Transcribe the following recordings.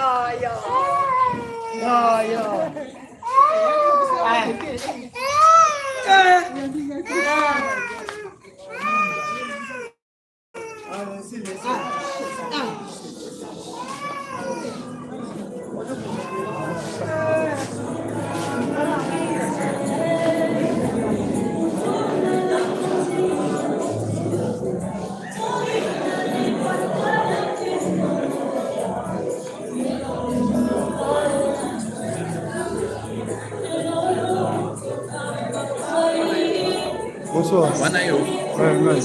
Yo, yo. Yo, yo. Bonsoir. Wana yo. Ouais, ouais.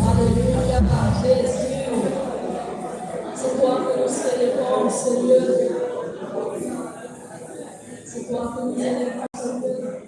Alléluia, Jésus. C'est toi que nous célébrons, Seigneur. C'est toi que nous élevons, Seigneur.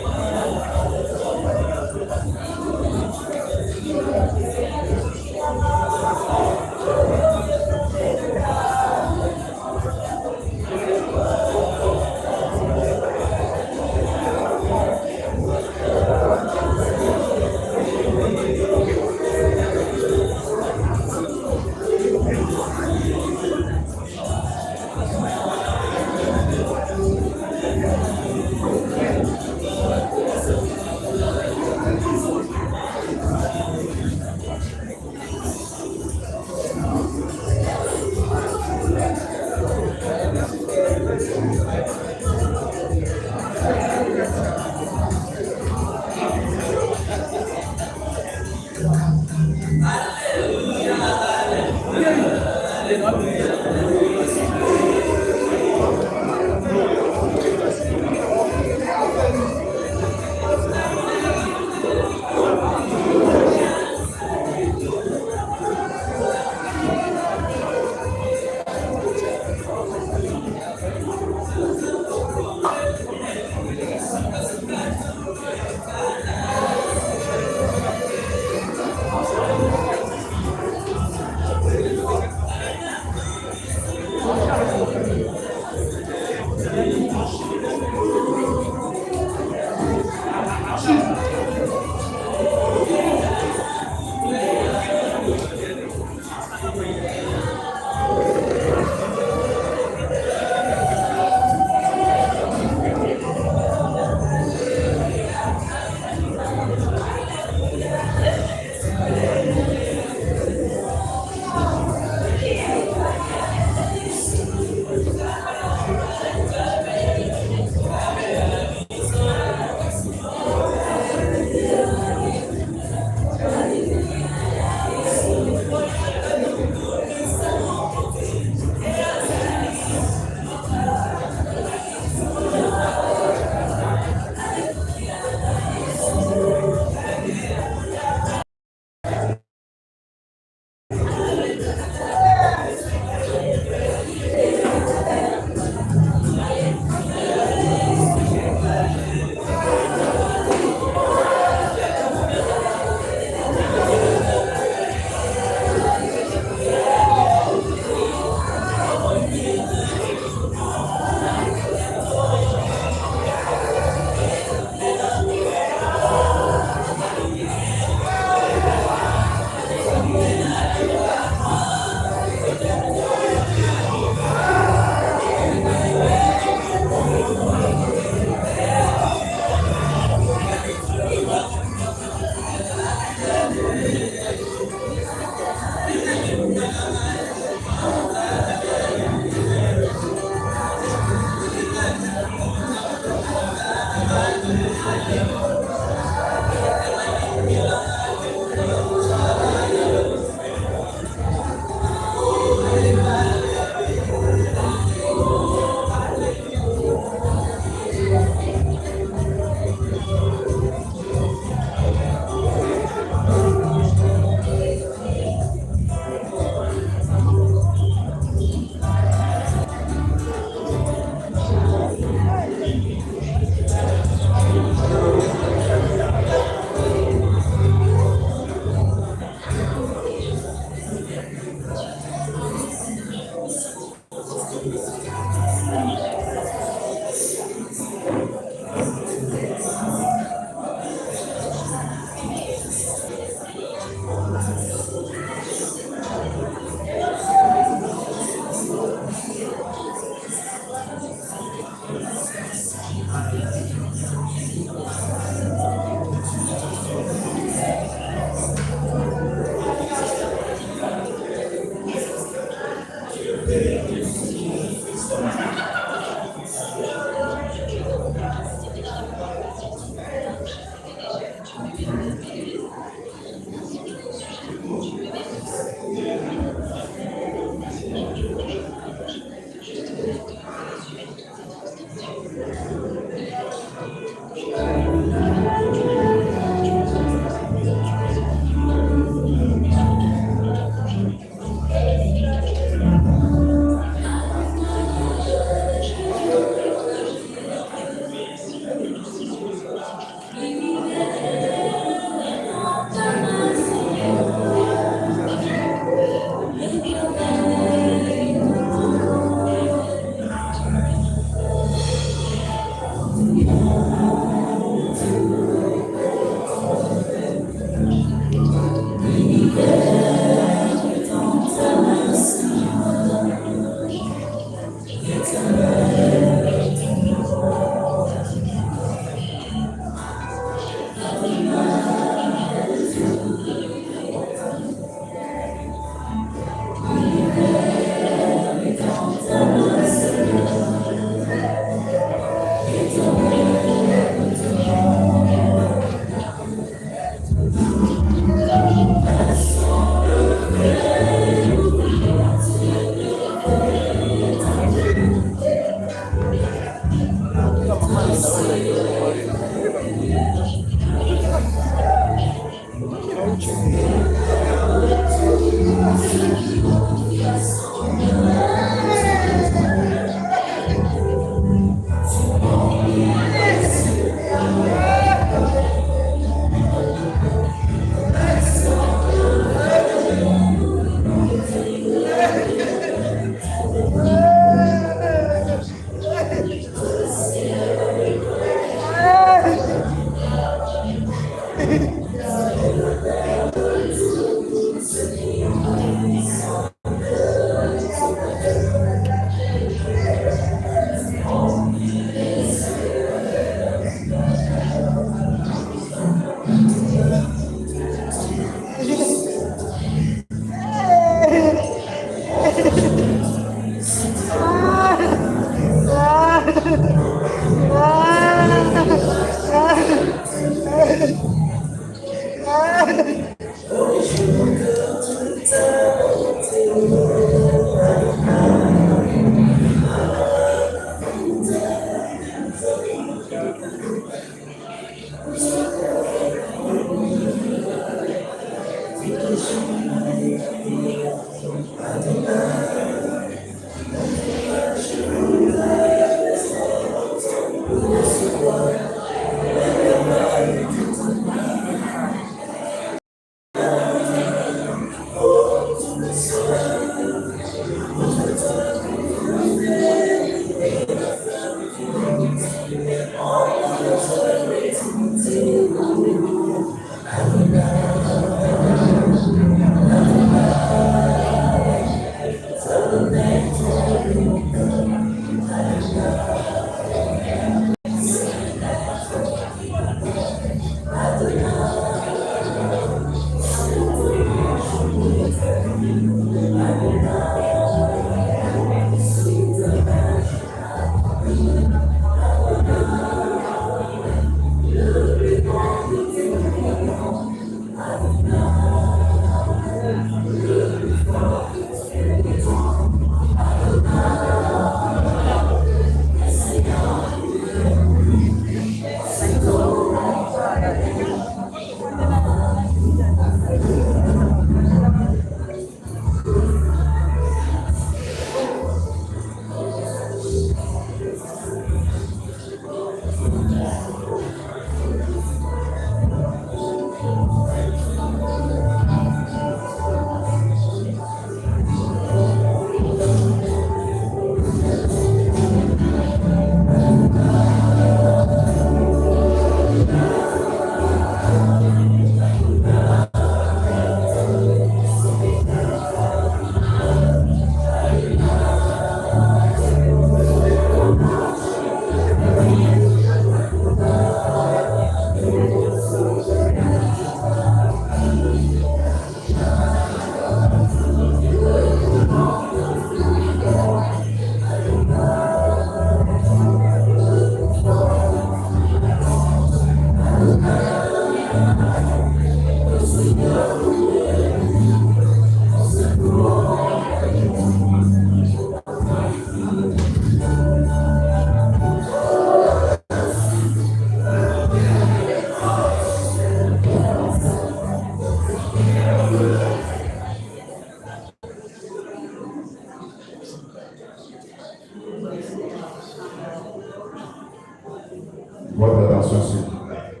Votre attention, s'il vous plaît.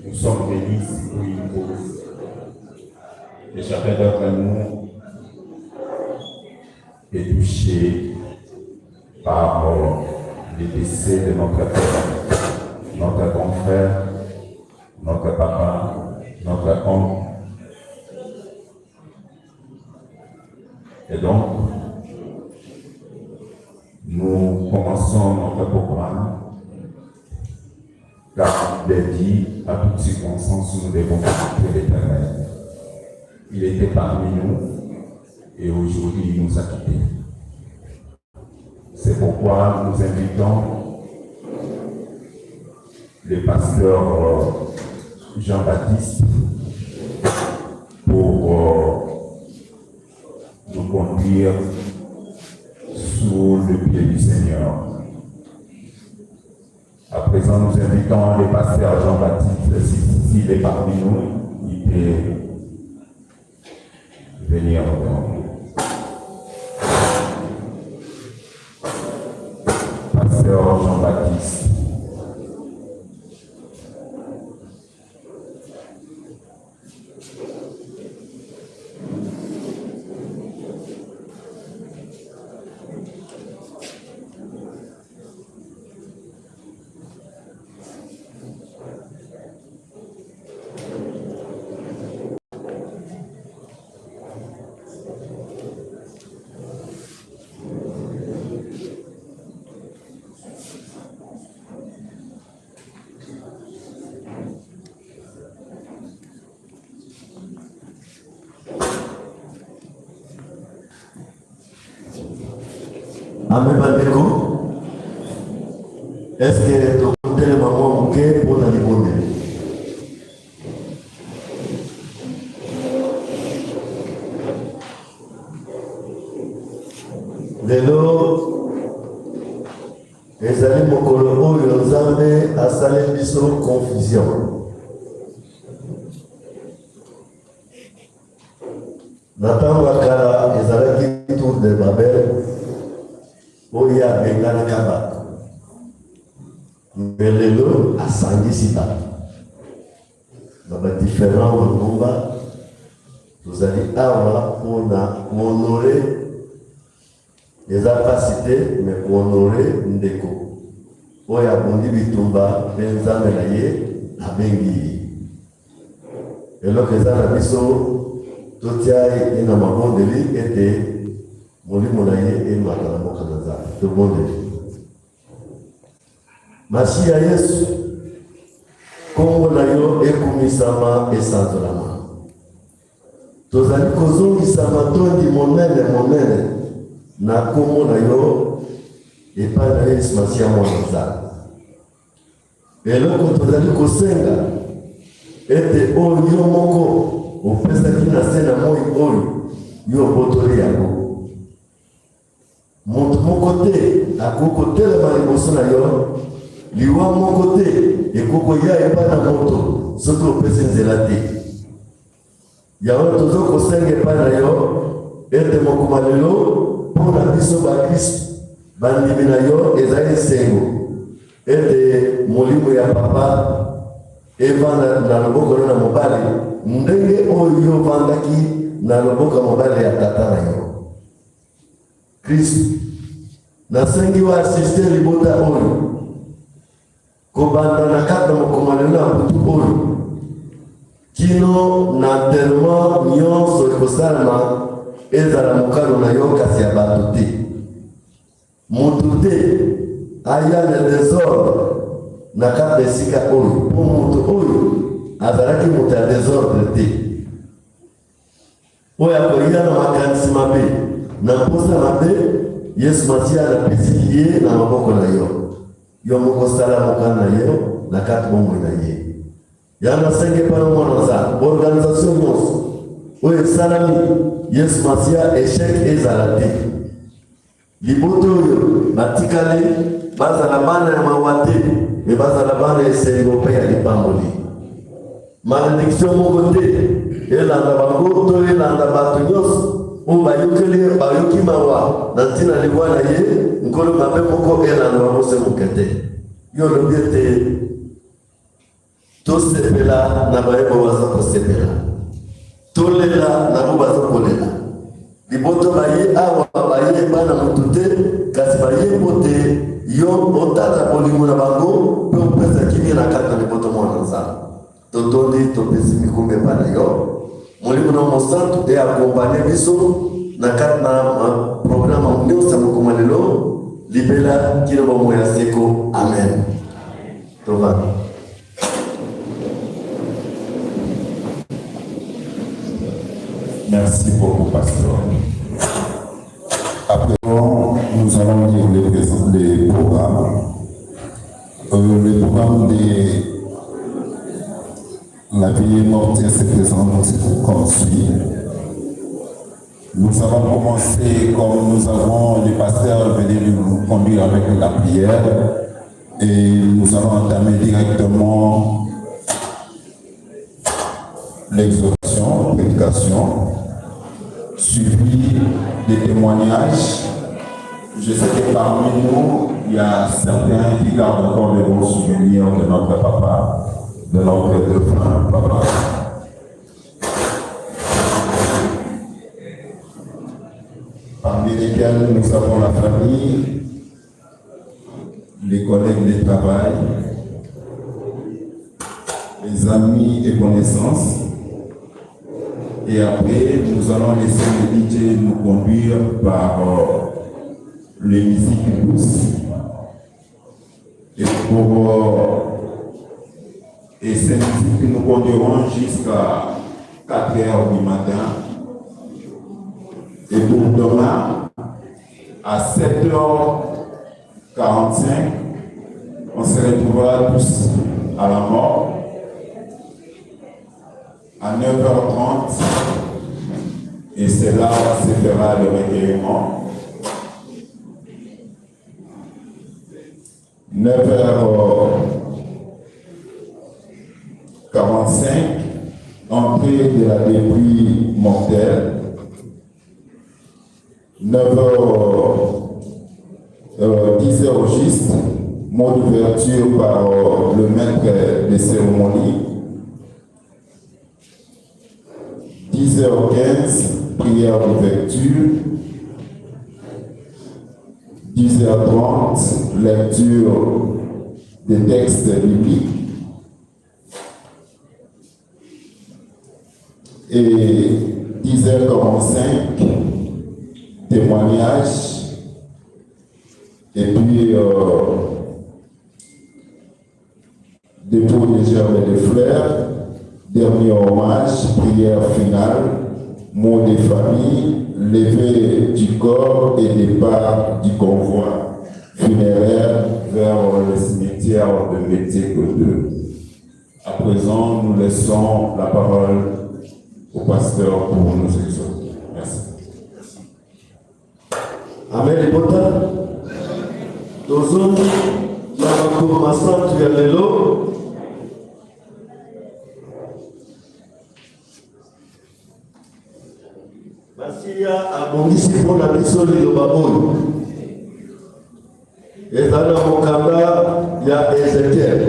Nous sommes bénis pour une cause. Et chacun d'entre nous est touché par le décès de notre père, notre grand frère, notre papa, notre oncle. Et donc, nous commençons notre programme car il est dit, à toutes circonstances, nous devons prier l'Éternel. Il était parmi nous et aujourd'hui il nous a quittés. C'est pourquoi nous invitons le pasteur Jean-Baptiste pour nous conduire sous le pied du Seigneur. À présent, nous invitons le pasteur Jean-Baptiste, s'il est parmi nous, il peut venir devant nous. Pasteur Jean-Baptiste. Amen bandeko. Est-ce que tokotelema mwa moke mpo na libondeli? Lelo ezali mokolo oyo Nzambe asali biso confusion. Na ntango ya kala ezalaki tour de Babel oyo ye abenganaka bato, me lelo asangisi bato na ba différents mangomba. Tozali awa mpona kohonore, eza mpasi te, me kohonore ndeko oyo abundi bitumba mpe Nzambe na ye abengi ye. Eloko eza na biso totia ye na mabondeli ete molimo na ye emata na mboka na Nzambe. Tobondeli. Masiya Yesu, nkombo na yo ekumisama, esanzolama. Tozali kozongisa matondi monene monene na nkombo na yo epai na Yesu Masiya mwana Nzambe. Eloko tozali kosenga ete oyo yo moko opesaki na se na moi oyo yo obotoli yango, moto moko te akoki kotelema liboso na yo, liwa moko te ekoki koya epai na moto soki opesi nzela te. Yango tozo kosenga epai na yo ete mokoma lelo mpo na biso bakristu bandimi na yo ezali esengo ete molimo ya papa evanda na loboko na mobali ndenge oyo yo ovandaki na loboko ya mobali ya tata na yo Kristu. Nasengi wa asiste libota oyo Kobanda na kati na mokoma lelo ya butu oyo kino na enterrement nyonso ekosalema, ezala mokano na yo kasi ya bato te. Moto te aya na desordre na kati ya esika oyo, mpo moto oyo azalaki moto ya desordre te. Oyo akoya na makanisi mabe, na mposa mabe, Yesu Masiya napesi ye na maboko na yo. Yo moko sala mokano na yo na kati bomoi na ye. Yango nasengi epai na mwana Nzambe, organisation nyonso oyo esalami, Yesu Masiya echec ezala te. Libota oyo batikali bazala bana ya mawa te, me bazala bana ya esengo mpe ya lipamboli. Malediction moko te elanda bango to elanda bato nyonso. oyo bayokeli bayoki mawa na ntina liwa na ye, Nkolo, mabe moko elanda bango se moke te. Yo olobi ete tosepela na baye bo baza kosepela, tolela na bo baza kolela. Liboto baye awa baye bana motu te, kasi baye mpo te yo otala bolingo na bango mpe opesa kimia na kati na liboto mwana Nzambe. Totondi, topesi mikumba epai na yo. Molimo na Mosantu e akompanye biso na kati na programe nyonso ya mokoma lelo libela kino bomoi ya seko. Amen. Tovanda. Merci beaucoup, pasteur. Après, nous allons lire les, les programmes. Euh, le programme de la vie mortelle se présente comme suit. Nous allons commencer comme nous avons, le pasteur venu nous conduire avec la prière et nous allons entamer directement l'exhortation, prédication, suivi des témoignages. Je sais que parmi nous, il y a certains qui gardent encore de bons souvenirs de notre papa, de notre défunt papa. Parmi lesquels nous avons la famille, les collègues de travail, les amis et connaissances. Et après, nous allons laisser le DJ nous conduire par euh, les musiques douces. Et pour euh, et ces musiques nous conduiront jusqu'à 4 heures du matin. Et pour demain, à 7h45, on se retrouvera tous à la mort. À 9h30, et c'est là se fera le recueillement. 9h45, entrée de la dépouille mortelle. 9h, 10h juste, mot d'ouverture par euh, le maître des cérémonies. 10h15, prière d'ouverture. 10h30, lecture des textes bibliques. Et 10h45, témoignage. Et puis, euh, dépôt des gerbes et des fleurs, dernier hommage, prière finale, mot des familles, levée du corps et départ du convoi funéraire vers le cimetière de Métier 2. À présent, nous laissons la parole au pasteur pour nous exhorter. Merci. Amen libota. Tozongi na makolo masantu ya lelo. Masiya abongisi mpo na biso liloba oyo ezali na mokanda ya Ezekiel.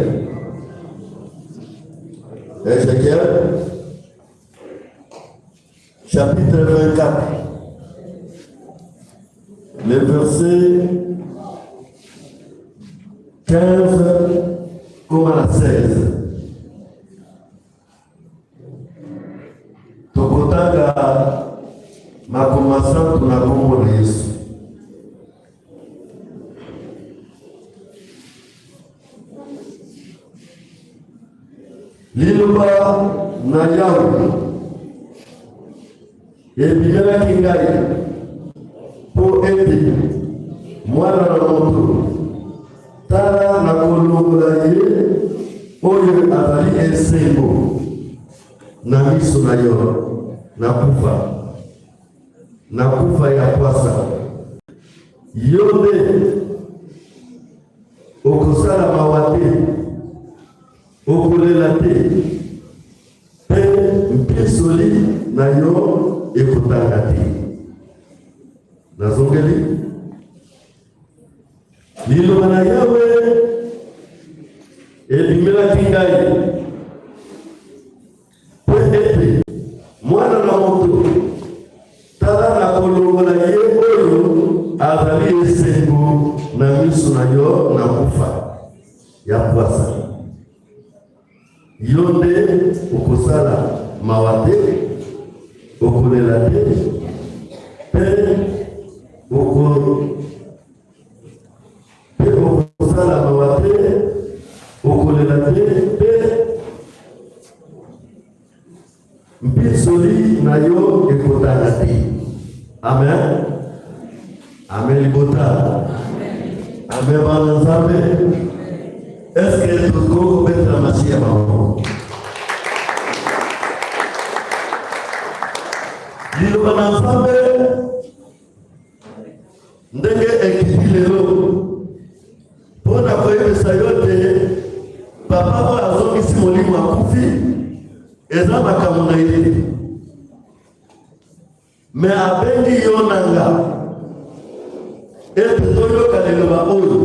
Ezekiel chapitre 24, le verset 15 koma na 16. Tokotanga makoma santu na nkombo na Yesu. Liloba na Yawe ebimelaki ngai mpo ete mwana na moto, tala nakolongola ye oyo azali esengo na miso na yo na kufa, na kufa ya pwasa. Yo nde okosala mawa te, okolela te, mpe mpisoli na yo ekotanga te. Nazongeli liloba na Yawe ebimelaki ngai mpe ete, Mwana na moto, tala nakolongola ye oyo azali esengo na miso na yo na kufa ya pwasa. Yo nde okosala mawa te, okolela te, mpe oko mpe okosala mawa te, okolela te, mpe mpinzoli na yo ekotanga te. Amen. Amen libota. Amen bana Nzambe. Est-ce que tokoki kobetela masiya bango? Liloba na Nzambe ndenge ekiti lelo mpo na koyebisa yo te papa oyo azongisi molimo akufi eza makambo na ye te me abengi yo na nga ete toyoka liloba oyo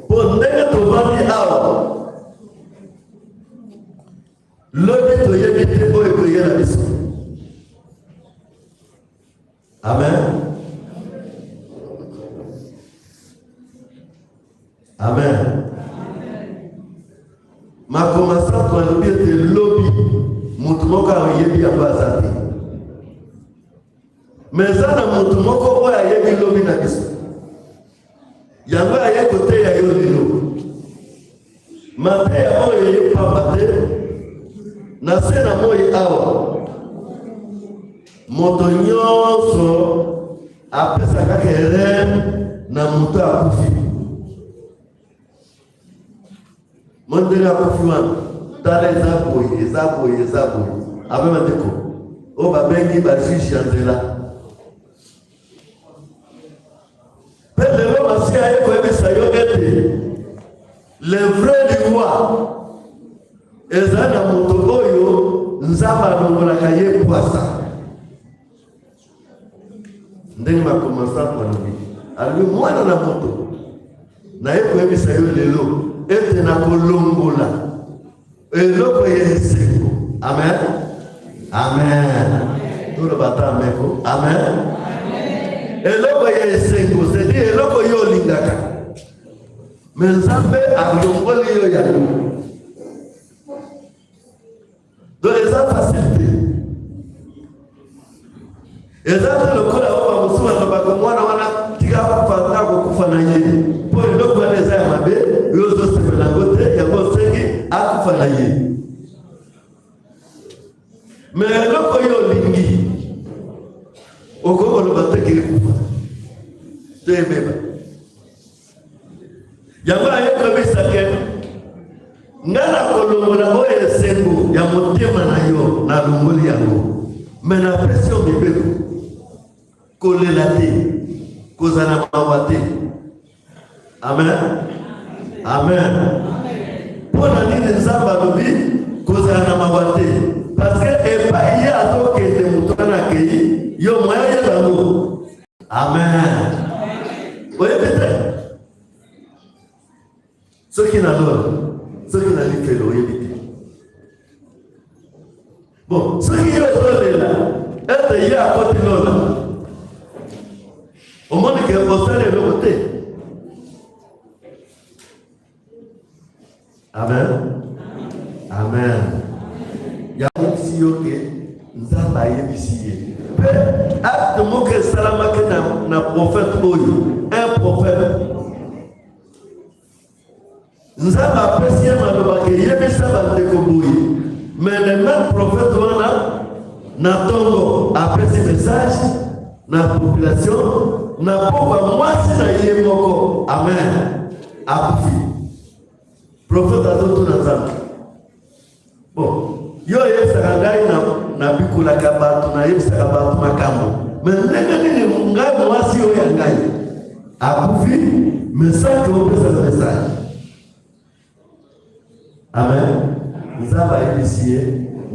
mpo ndenge tovandi awa lobi toyebi te oyo ekoyela biso. Amen. Amen. Makoma santu alobi ete lobi moto moko ayebi yango aza te. Me eza na moto moko oyo ayebi lobi na biso. Yango aye koteya yo lelo. Mateya oyo eye pamba te na se na moi awa. Moto nyonso apesa kaka erem na moto akufi. Mo ndenge akufi wana, tala eza boye, eza boye, eza boye. Abe bandeko oyo babengi ba juge ya nzela. Mpe lelo Masiya aye koyebisa yo ete le vrai liwa ezali na moto oyo Nzambe alongolaka ye pwasa. Ndenge makomasantu alobi, alobi mwana na moto, naye koyebisa yo lelo ete nakolongola eloko ya esengo. Amen, amen. Toloba ata ameko. Amen. Eloko ya esengo, c'est-à-dire eloko yo olingaka, me Nzambe alongoli yo yango. Donc eza facile te, eza te lokola oyo bamosusu balobaka mwana wana tika akufa ata akokufa na ye, mpo eloko wana eza ya mabe, yo ozosepela yango te, yango osengi akufa na ye. Me eloko yo olingi okoki koloba te ke ekufa to ebeba. Yango aye koyebisa ke nga nakolongola oyo esengo ya motema na yo, nalongoli yango, me napesi yo mibeko: kolela te, kozala mawa te. Amen, amen. Mpo na nini Nzambe alobi kozala na mawa te? Parce que epai ye azokende, moto wana akei, yo moya yeba yango. Amen. Oyebi te soki na lola, soki na lifelo, oyebi te. Bon, soki yo ozolela ete ye akoti lola, omoni ke osali eloko te. Amen. Amen. Yayebisi yo ke Nzambe ayebisi ye. Mpe acte moko esalamaki na, na prophète oyo, un prophète. Nzambe apesi ye maloba ke yebisa bandeko boye. Mais le même prophète wana na ntongo apesi message na population na pokwa mwasi na ye moko. Amen. Akufi. Prophète azotuna Nzambe. Bon, yo oyebisaka ngai na nabikulaka bato, nayebisaka bato makambo. Me ndenge nini ngai mwasi oyo ya ngai akufi, message opesa message. Amen. Nzambe ayebisi ye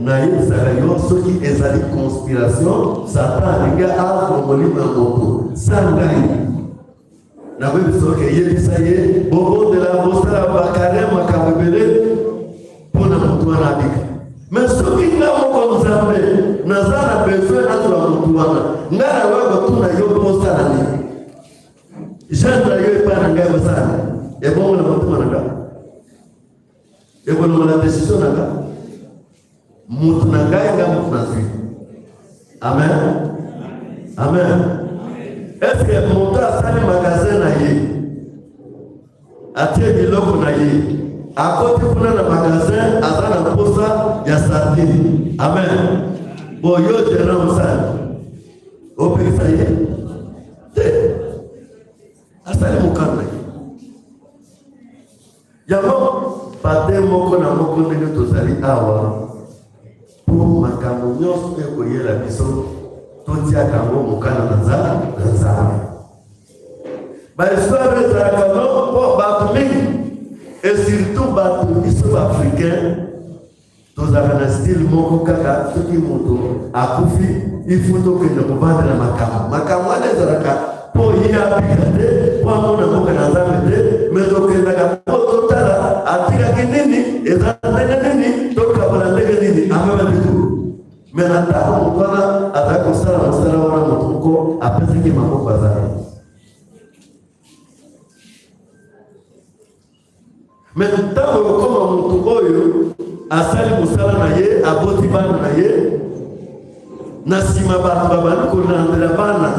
Nayebisaka yo soki ezali conspiration, Satan alingi azwa molimo ya moto sa ngai. Nakoyebisa yo ke yebisa ye, bobondela, bosala bakare makambo ebele mpo na moto wana abika. Mais soki nga moko Nzambe naza na besoin nazwa moto wana, ngai nakoya kotuna yo mpo osala nini? Jeune na yo epai na ngai osala nini? Ebongo na motema na ngai ekolongola decision na nga moto na ngai nga moto nazwi amen amen estce moto asali magasin na ye atie biloko na ye akoti kuna na magasin aza na mposa ya sardine amen bo yo gérant osali opekisa ye te asali mokano na ye Yango pate moko na moko ndenge tozali awa mpo makambo nyonso oyo ekoyela biso totiaka yango mokano na Nzambe. Bahistoire ezalaka no mpo bato mingi et surtout bato biso baafricain Tozalaka na style moko kaka soki moto akufi il faut tokende kovandela makambo. Makambo wana ezalaka mpo ye abika te, mpo amona mboka na Nzambe te, me tokendaka mpo totala atikaki nini, eza ndenge nini, tokabola ndenge nini. Amen bandeko. Me na ntango moto wana azalaki kosala mosala wana, moto moko apesaki maboko azali Me ntango okoma moto oyo asali mosala na ye, aboti bana na ye, na nsima bato babandi kolandela bana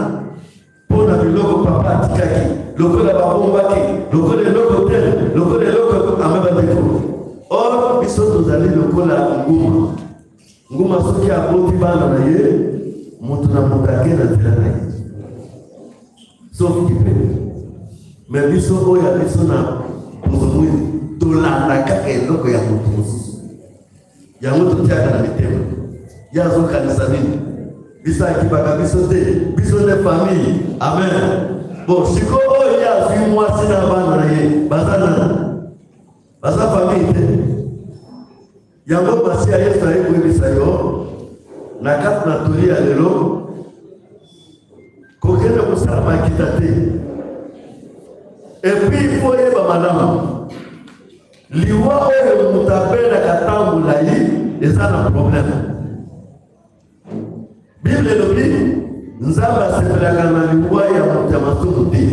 mpo na biloko papa atikaki, lokola babombaki, lokola eloko te, lokola eloko ame bandeko. Or biso tozali lokola nguma. Nguma soki aboti bana na ye, moto na moto ake na nzela na ye, sauf kipe. Me biso oyo ya biso na poso mwindu tolanda kaka eloko ya moto mosusu, yango totiaka na mitema. Ye azokanisa nini? Biso akipaka biso te, biso nde famille. Amen. Bon, sikoyo oyo ye azwi mwasi na bana na ye baza nani? Baza famille te. Yango Masiya Yesu aye koyebisa yo na kati na toli ya lelo, kokende kosala makita te. Epuis il faut oyeba malamu liwa oyo moto abelaka ntango molai eza na problème. Bible elobi Nzambe asepelaka na liwa ya moto ya masumu te.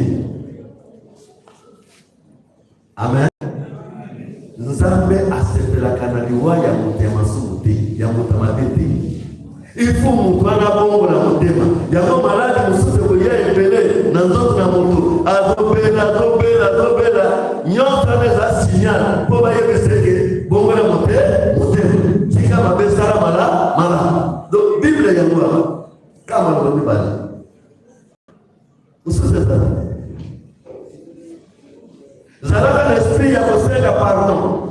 Amen. Nzambe asepelaka na liwa ya moto ya masumu te, ya moto ya mabe te. Il faut moto wana abongola motema. Yango maladi mosusu ekoya ebele na nzoto na moto, azobela, azobela, azobela. Nyonso wana eza signal mpo bayebisa eke bongola mote motema, tika mabe, sala mala malamu. Donc Bible yango wana kama maloba mibale mosusu ezali zalaka na esprit ya kosenga pardon.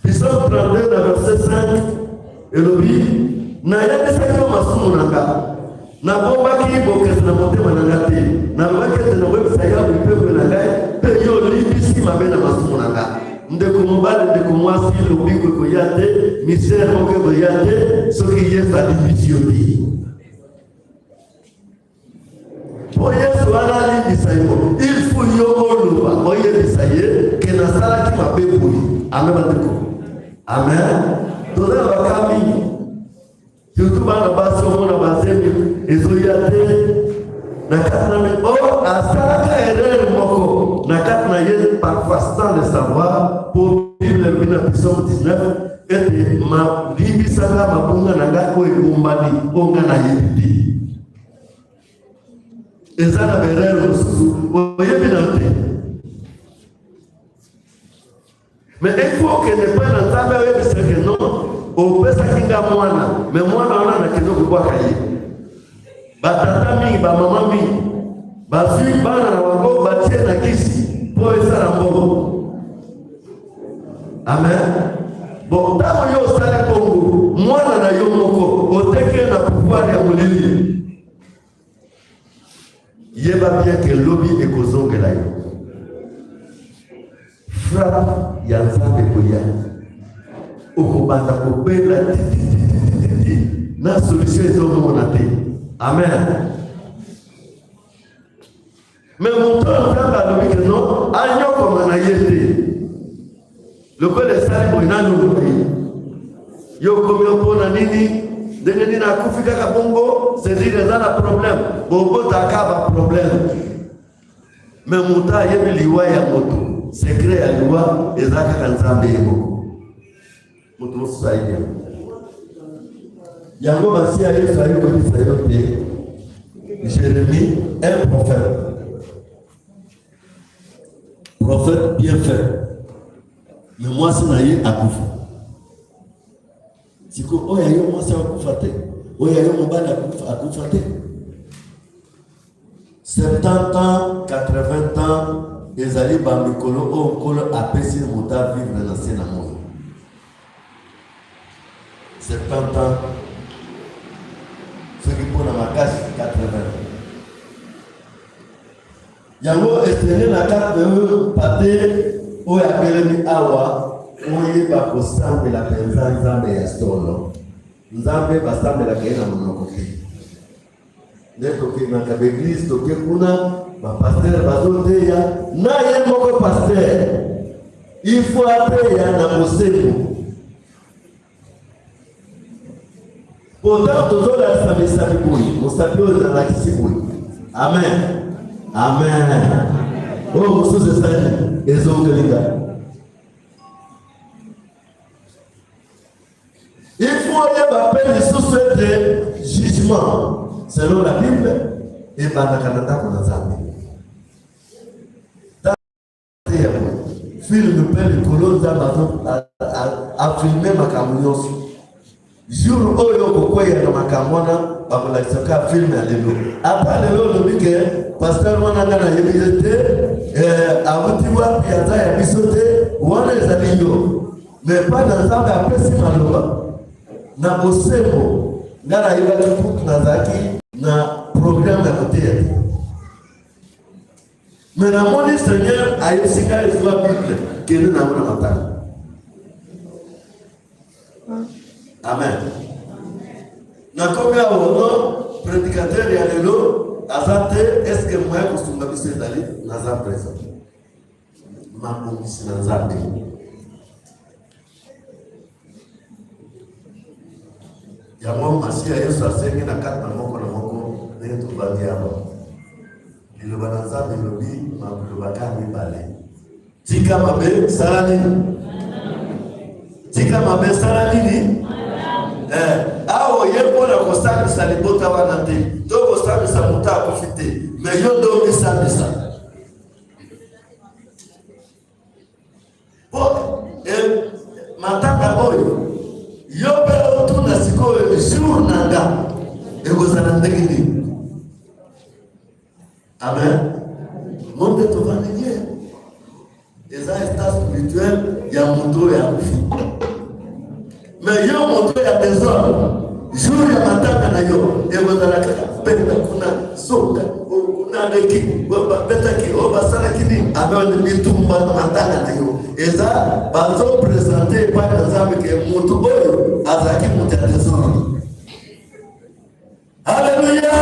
Psaume 32 na verset 5 elobi, nayebisaki yo masumu na nga, nabombaki bokese na motema na nga te, nalobaki ete nakoyebisa Yawe lipengwi na ngai, mpe yo olimbisi mabe na masumu na nga. Ndeko mobali, ndeko mwasi, lobiko ekoya te, misere moko ekoya te soki Yesu alimbisi yo te. Mpo Yesu wana alimbisa yo, il faut yo oloba, oyebisa ye ke nasalaki mabe boye. Amen bandeko, amen. Toza na baka mingi, surtout bana basi, omona bazemi ezoya te na kati na mi or asalaka erreur moko na kati na ye parfois sans le savoir. Mpo Bible elobi na Psaume 19 ete malimbisaka mabunga na ngai oyo ebombani oyo ngai nayebi te. Eza na berere mosusu oyebi na te, mais il faut okende mpe na Nzambe oyebisa ke non, opesaki nga mwana, mais mwana wana nakende kobwaka ye. Batata mingi, bamama mingi bazwi bana na bango batie na kisi mpo esala mbongo. Amen. Bon, ntango yo osali bongo, mwana na yo moko oteki ye na pouvoir ya molili, yeba bien ke lobi ekozongela yo. Frappe ya Nzambe ekoya. kobela tititititi na solution ezomona te. Amen. Me moto oyo Nzambe alobi ke non, anyokoma na ye te. Lokola esali boye nanyokoma ye. Yo okomi yo mpo na nini? Ndenge nini akufi kaka bongo? C'est-à-dire eza na problème. Bobotaka ba problème. Me moto ayebi liwa ya moto, secret ya liwa eza kaka Nzambe ye moko. Moto mosusu ayebi yango. Yango Masiya Yesu aye koyebisa yo te, Jérémie, un prophète. Prophète bien fait. Mais mwasi na ye akufa. Siko oyo ya yo mwasi akufa te, oyo ya yo mobali akufa te. 70 ans, 80 ans ezali ba mikolo oyo Nkolo apesi moto a vivre na se na moi. 70 ans soki mpo na makasi 80 yango esengeli na kati na yo mpate oyo abelemi awa oyeba kosambela mpenza Nzambe ya solo. Nzambe basambelaka ye na monoko te. Nde tokendaka baeglise, toke kuna bapastere bazoteya na ye moko pastere il faut ateya na bosembo. Pourtant tozolakisa misapi boye, mosapi oyo nalakisi boye. Amen, amen. Oyo mosusu esali ezongeli ngai. Il faut oyeba mpe lisusu ete jugement selon la Bible ebandaka na ndako na Nzambe. Filme mpe likolo Nzambe afilme makambo nyonso. Jour oyo okokweya na makambo wana bakolakisa kaka filme ya lelo. Ata lelo olobi ke pasteur wana nga nayebi ye te, eh, awuti wapi, aza ya biso te, wana ezali yo. Mais epai na Nzambe apesi maloba na bosembo. Nga nayebaki kutu nazalaki na programme ya koteya te, mais namoni Seigneur ayebisi ngai ezwa Bible kende na yango na matanga. Amen. Nakomi awa no prédicateur ya lelo aza te, est ce que moyen kosunga biso ezali? Naza présent. Mabongisi na Nzambe. Yango Masiya Yesu asengi na kati na moko na moko ndenge tovandi awa. Liloba na Nzambe elobi maloba kaka mibale. Tika mabe, sala nini? Tika mabe, sala nini? Eh, awa oye mpo na kosambisa libota wana te to kosambisa moto akufi te, me yo nde omisambisa. Po eh, matanga oyo yo mpe otuna sikoyo jour na nga ekozala ndenge nini? Amen. Monde tovandi nie eza etat spirituel ya moto oyo akufi, mais yo moto ya desordre jour ya matanga na yo ekozala kaka beta kuna zonga kuna leki babetaki oyo basalaki nini amen bitumba na matanga na yo eza bazopresente epai na Nzambe ke moto oyo azalaki moto ya desordre. Haleluya!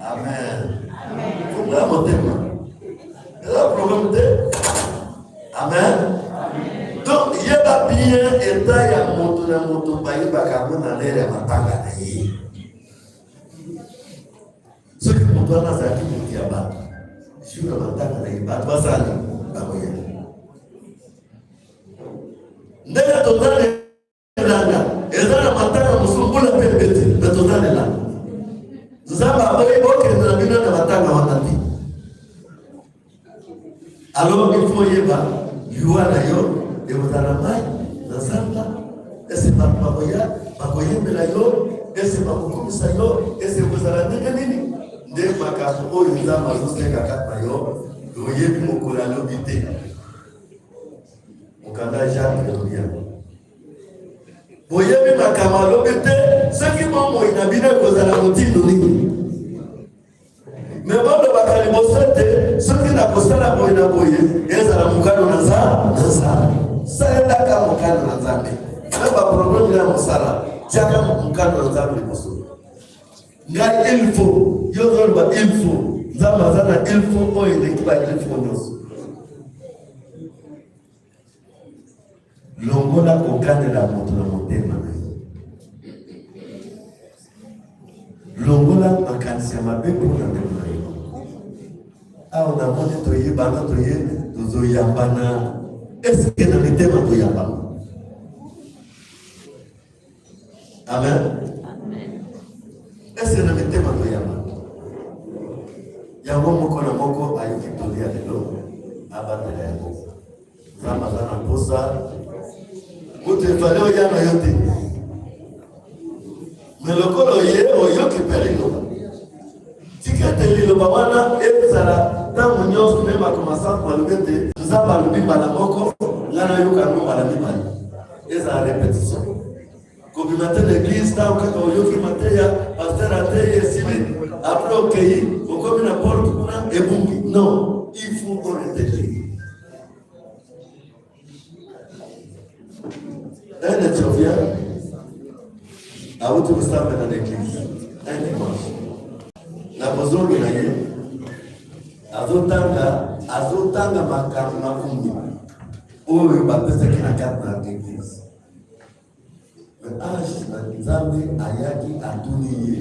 Amen. Fungola motema. Eza problème te. Amen. Donc yeba bien etat ya moto na moto bayebaka yango na lere ya matanga na ye. Soki moto wana azalaki moto ya bato, jour ya matanga na ye bato basali bakoya. Ndenge tozalelanga eza na matanga mosusu mbula mpe ebeti me tozalela Nzambe aboyi bokende na bino na matanga wana te. Alors il faut oyeba liwa na yo ekozala mai na zamba, ese bato bakoya bakoyembela yo, ese bakokumisa yo, ese ekozala ndenge nini? Nde makambo oyo Nzambe azosenga kati na yo, oyebi mokolo alobi te. Mokanda Jacques elobi yango. Boyebi makambo alobi te soki bomoi na bino ekozala motindo nini. Me bolobaka liboso ete Soki nakosala boye na boye, ezala mokano na Nzambe. Salelaka mokano na Nzambe. Na baproblème ya mosala, tiaka mokano na Nzambe liboso. Ngai il faut, yo ozoloba il faut. Nzambe aza na il faut oyo eleki ba il faut nyonso. Longola kokanela moto na motema na yo. Longola makanisi ya mabe mpo na ndeko na yo. Awa namoni toyebana, toye tozoyambana, eske na mitema toyambana? Amen. Eske na mitema toyambana? Yango moko na moko ayoki toli ya lelo, abatela yango. Nzambe aza na mposa kutu efale oya na yo te, me lokola oye oyoki mpe liloba, tika ete liloba wana ezala ntango nyonso. Nde makomasantu balobi ete Nzambe alobi mbala moko, ngai nayoka yango mbala mibale, ezala repetition. Kobima te na eglise ntango kaka oyoki mateya, pasteur ateyi, esili, après okei okomi na porte kuna ebungi. Non, il faut oretenir. Un Éthiopien awuti kosambela na eglise un dimanche, na bozongi na ye azotanga azotanga makambo makumbi oyo bapesaki na kati na eglise. Mais ange na Nzambe ayaki atuni ye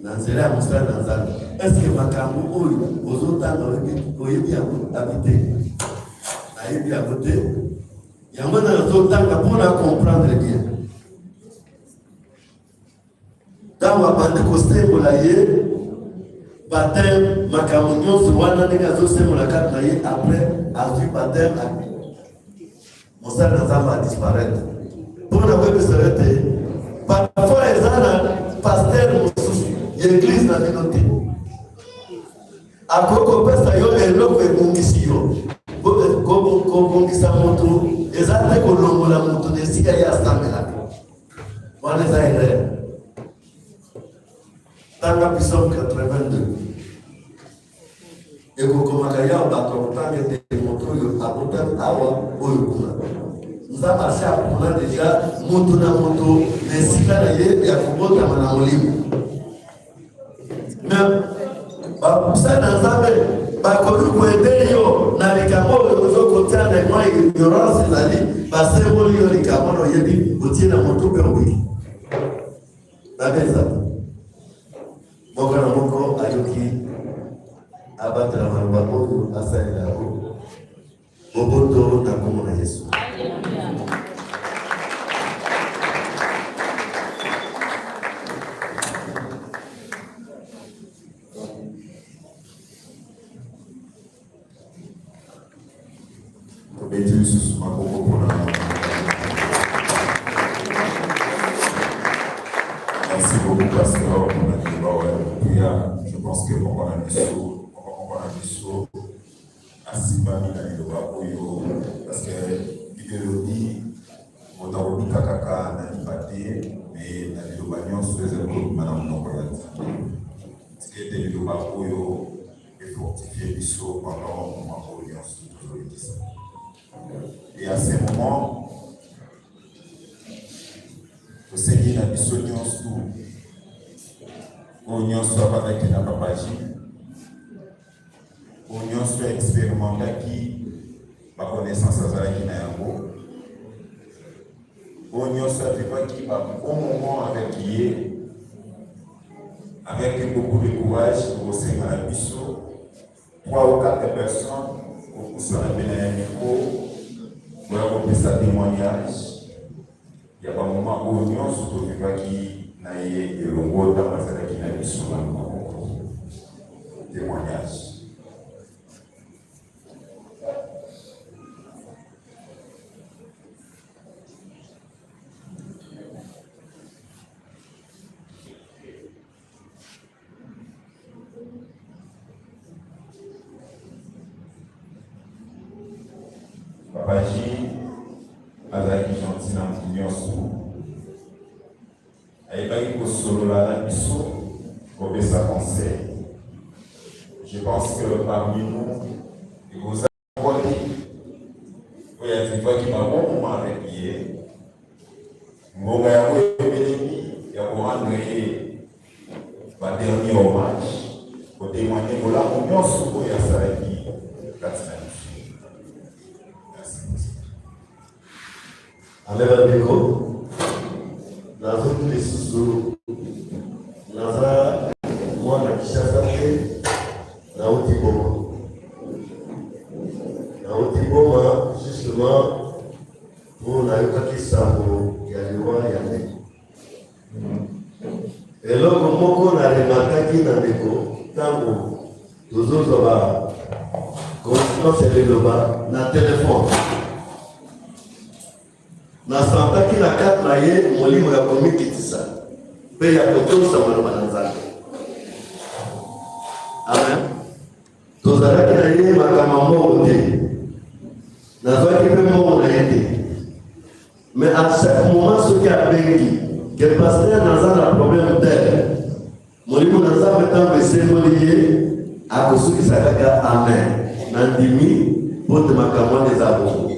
na nzela ya mosali na Nzambe, eske makambo oyo ozotanga oyebi yango? Abi te, nayebi yango te, yango na nazotanga mpo na comprendre bien. Ntango abandi kosembola ye bateme, makambo nyonso wana ndenge azosembola kati na ye, après azwi bateme, mosali na Nzambe adisparaître. Mpo na koyebisa yo ete parfois eza na pasteur mosusu ya eglise na bino te akoki kopesa yo eloko ebongisi yo. Kobongisa moto eza te kolongola moto na esika ye asambelaka, wana eza erreur. Tanga Psaume 82, ekokomaka yawa bato akotanga ete moto oyo abotami awa, oyo kuna. Nzambe asi apona deja moto na moto na esika na ye ya kobotama na molimo. Mais basali na Nzambe bakoki koede yo na likambo oyo ozo kotia na mwa ignorance, ezali basemboli yo likambo na oyebi, otie na moto mpe obiki. Babeza moko na moko ayoki, abatela maloba oyo, asalela yango. Boboto na nkombo na Yesu. Tobeti lisusu maboko mpona. Merci beaucoup, pasteur, mpona liloba oyo ya motuya. Je pense que moko na biso, moko moko na biso asimbami na liloba oyo, parce que Bible elobi moto akobika kaka na lipa te, me na liloba nyonso ezali kobima na monoko ya Nzambe. Tika ete liloba oyo efortifie biso pendant moment oyo nyonso tozolekisa. Et à ce moment, tosengi na biso nyonso, oyo nyonso abandaki na Papa Gilles, oyo nyonso experimentaki baconnaissance azalaki na yango, oyo nyonso avivaki ba bon moment avec ye, avec beaucoup de courage, kosenga na biso trois ou quatre personnes kopusana pene ya micro, boya kopesa témoignage ya bamoma oyo nyonso tovivaki na ye elongo ntango azalaki na biso na maboko. Témoignage. Papa J azalaki gentil na moto nyonso, ayebaki kosolola na biso, kopesa conseil. Je pense que parmi nous, ekozala moko te oyo avivaki ba bon moment avec ye. Ngonga yango ebelemi ya korendre ye ba dernier hommage, kotémoigne bolamu nyonso oyo asalaki kati na biso. Merci. Ame bandeko, nazongi lisusu, naza mwana Kinshasa te, nauti Boma. Nauti Boma justement mpo nayokaki sango ya liwa ya ndeko. Eloko moko na remarkaki na ndeko ntango tozozwa ba confiance ya liloba na telefone, nasantaki na kati na ye molimo ya komikitisa mpe ya kotosa maloba na Nzambe. Amen. Tozalaki na ye makambo mbongo te, nazwaki mpe mbongo na ye te, mais à chaque moment soki abengi ke pasteur naza na problème tel, molimo na Nzambe ntango esemboli ye akosukisa kaka amen, nandimi mpo te makambo wana eza bongo.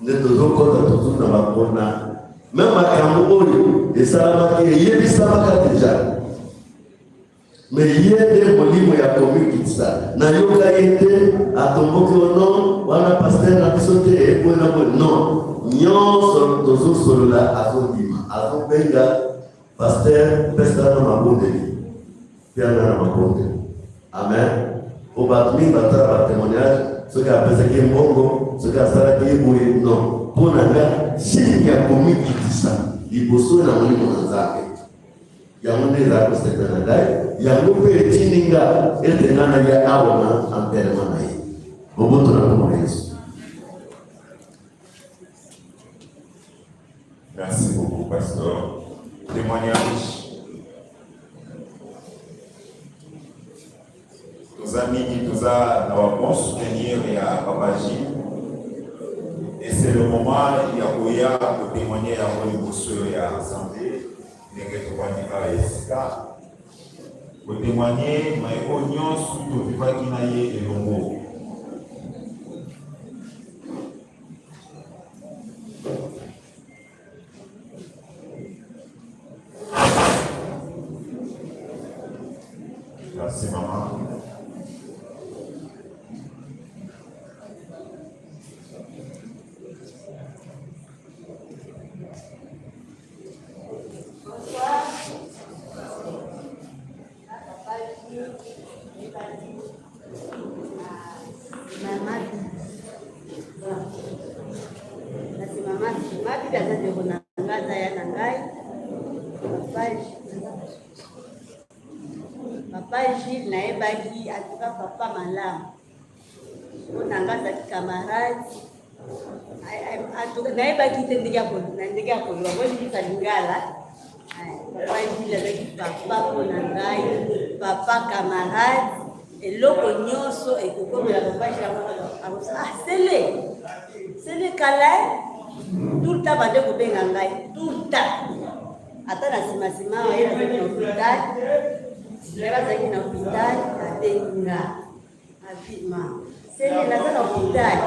Nde tozokɔta tozwi na bakona me makambo oyo esalamaki eyebisamaka deja, me ye nde molimo ya komikitisa. Nayoka ye te atomboki ono wana pasteur na biso te eboye na boye, non, nyonso tozosolola azondima, azobenga pasteur pesa na mabondeli mpe anga na mabondeli. Amen. Po bato mingi batala ba témoignage soki apesaki ye mbongo, soki asalaki ye boye, non. Mpo na nga, signe ya komikitisa liboso na molimo na Nzambe, yango nde ezala kosepela na ngai, yango mpe etindi nga ete nga naya awa na enterrement na ye. Boboto na nkombo na Yesu. Merci beaucoup, pasteur. Témoignage. Toza mingi, toza na ba bon souvenir ya Papa Gilles. Et c'est le moment ya koya kotémoigner yango liboso ya assemblée, ndenge tovandi awa esika kotémoigner maye oyo nyonso tovivaki na ye elongo. Merci maman. Bonsoir. Papa Gilles, Mama Kasi mama Mabibi aza ndeko na ngai, aza ya na ngai. Papa Gilles nayebaki atuka papa malamu mpo na ngai azalaki camarade, nayebaki te ndenge ya koloba bolimbisa lingala. Papa Gilles azalaki papa mpo na ngai, papa camarade, eloko nyonso ekokomela papa Gilles ah sele sele kala tout le temps bande kobenga ngai tout le temps, ata na nsima nsima ye azalaki na hôpital, ye azalaki na hôpital, abengi nga abima sele naza na hôpital,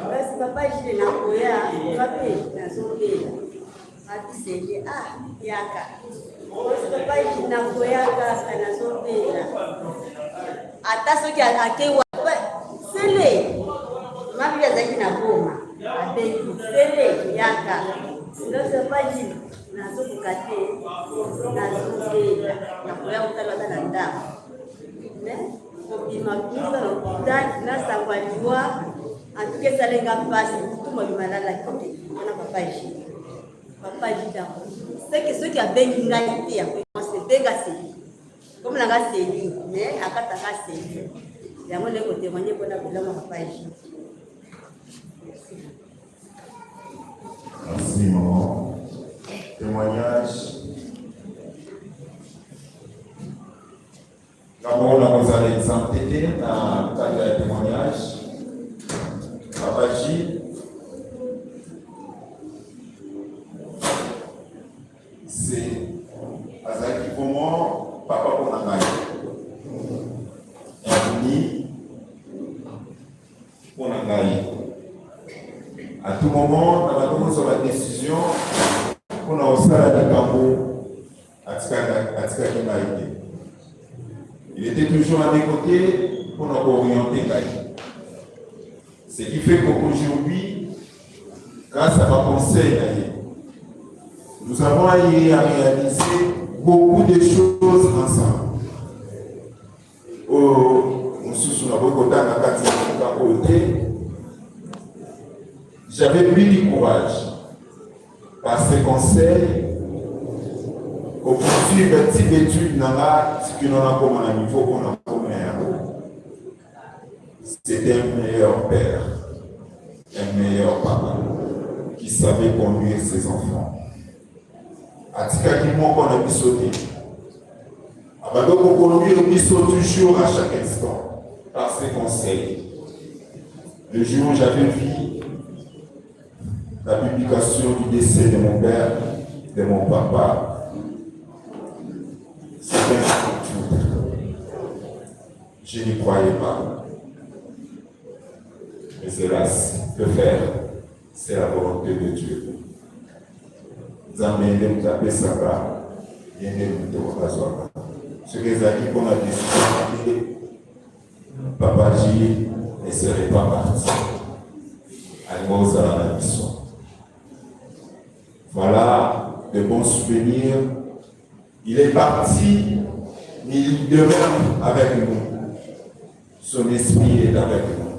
kasi papa Gilles nakoya nga mpe nazobela. Abiseli ah yaka, kasi papa Gilles nakoya kaka nazobela, ata soki ake sele mabibi azalaki na Boma, abengi sele yaka, kasi papa Gilles nazokoka te, nazobela, nakoya kotala ata na ndako. Mais kobima kuna na hôpital na sango ya liwa, en tout cas esalenga mpasi, butu mobima nalalaki te wana. Papa Gilles, papa Gilles yango seke soki abengi ngai te ya benga seli komi nanga seli, mais akataka seli yango nde kotémoigne mpona biloko papa Gilles. Merci maman. Témoignage. D'abord, nakozala exempté te na cadre ya témoignage. Papa Gilles, c'est azalaki vraiment papa mpo na ngai. À tout moment, na bato kozwa ba décision mpona kosala likambo atikaki ngai te. Il était toujours à mes côtés mpona koorienter ngai. Ce qui fait qu'aujourd'hui, grâce à ma conseil na ye, nous avons eu à réaliser beaucoup de choses ensemble. Oyo mosusu nakoki kotanga kati ya mboka oyo te. J'avais pris du courage par ses conseils kopoursuivre ti étude na nga tikino nakoma na niveau oyo nakoma na yango. C'était un meilleur père, un meilleur papa qui savait conduire ses enfants. Atikaki moko na biso te. Abanda koconduire biso toujours à chaque instant par ses conseils. Le jour où j'avais vu la publication du décès de mon père, de mon papa, c'était un coup. Je n'y croyais pas. Mais hélas, que faire? C'est la volonté de Dieu. Nzambe nde moto apesaka, ye nde moto azwaka. Soki ezalaki mpona décision te, Papa Gilles ne serait pas parti. Alinga ozala na biso. Voilà de bons souvenirs. Il est parti, mais il demeure avec nous. Son esprit est avec nous.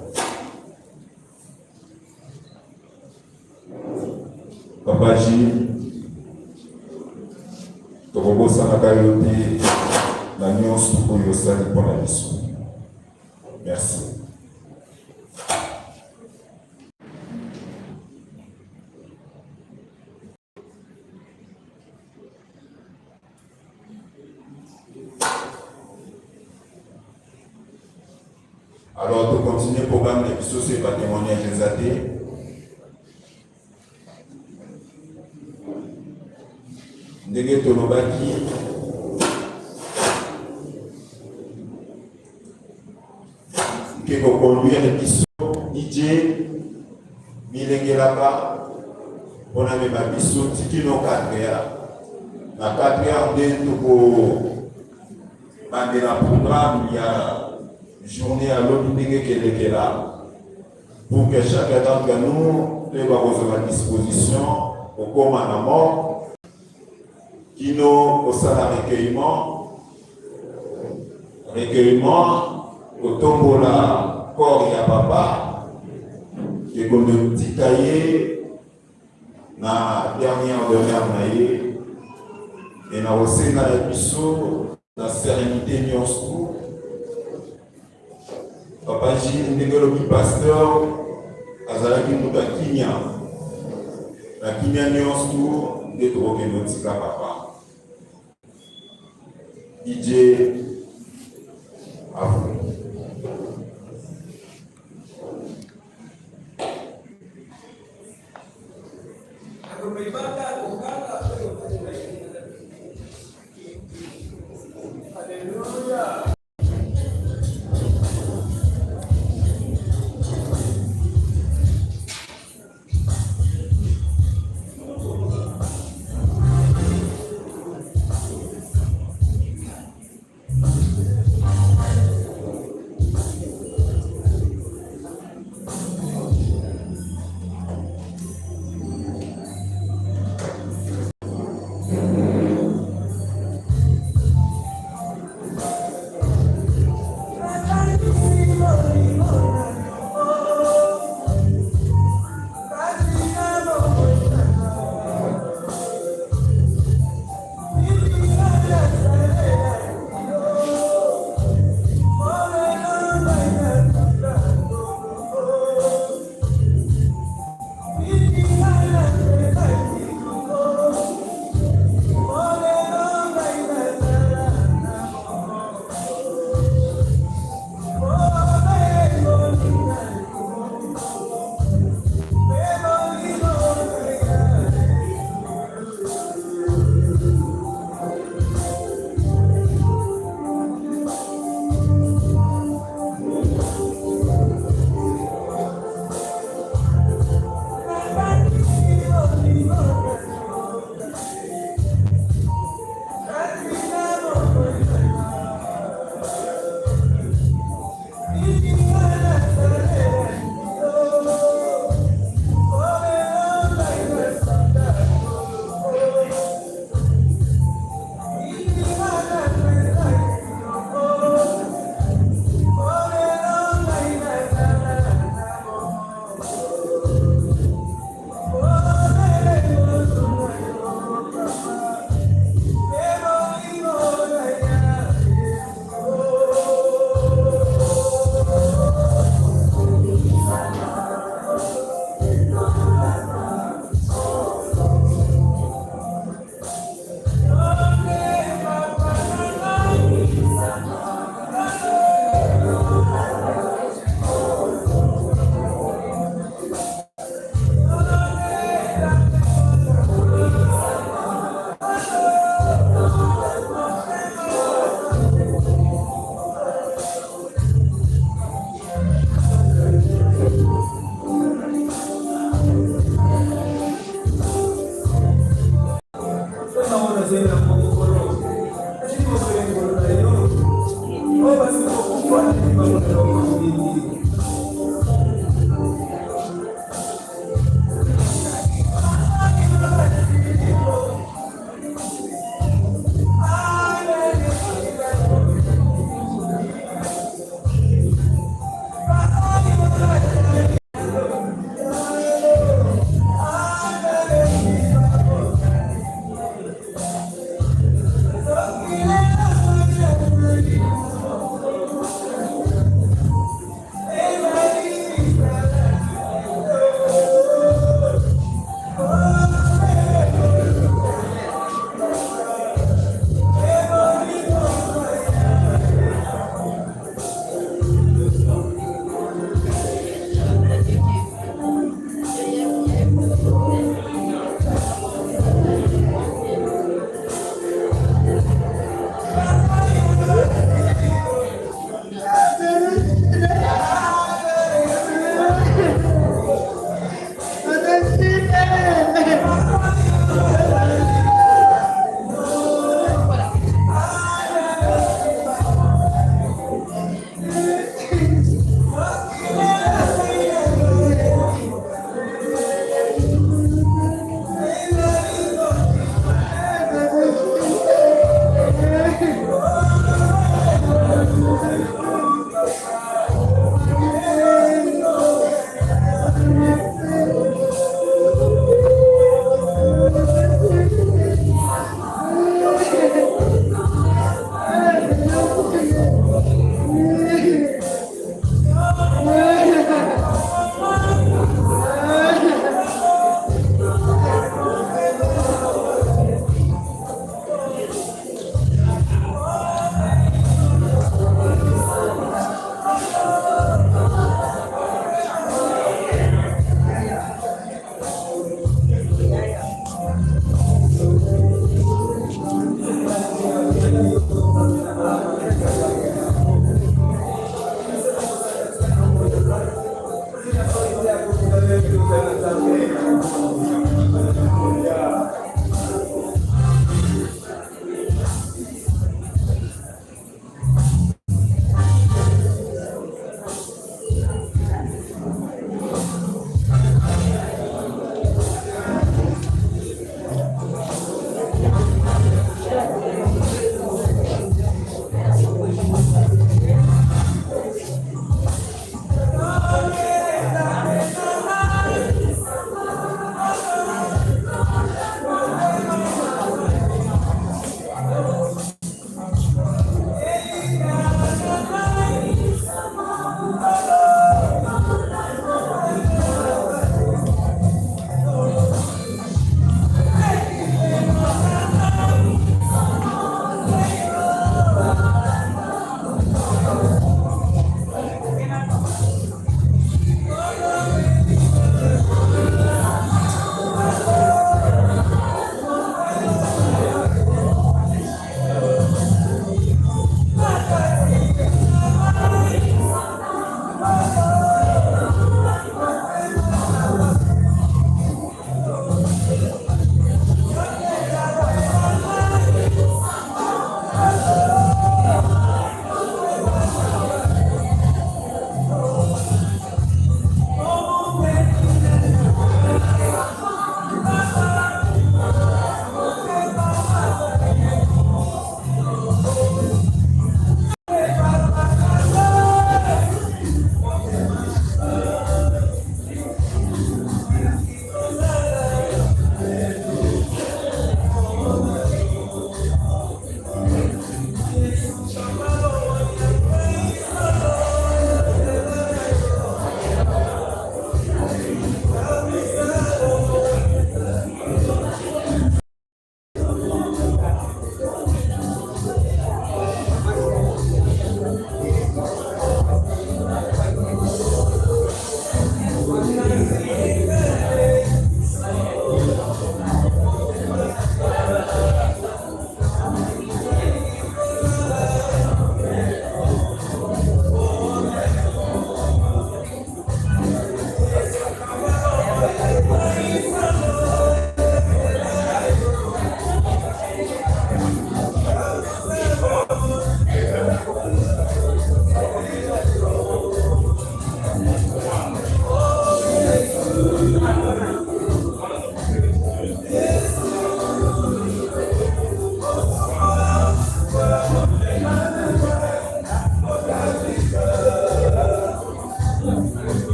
Papa Gilles, tokobosanaka yo te na nyonso oyo osali mpo na biso. Merci. Alors to continuer programme na biso soki ba témoignage eza te. Ndenge tolobaki ke koconduire biso DJ milengelaka mpona mema biso tikino 4 heures. Na 4 heures nde tokobandela programme ya journée ya lobi ndenge kelekela pour que chacun d'entre nous toyeba kozwa disposition kokóma na mort kino kosala recueillement recueillement kotombola corps ya papa ekotika ye na dernière demeure na ye e na kosenga na biso na sérénité nyonso. Papa Gilles, ndenge olobi pasteur, azalaki moto ya kimia. Na kimia nyonso nde tokokende otika papa. DJ, à vous.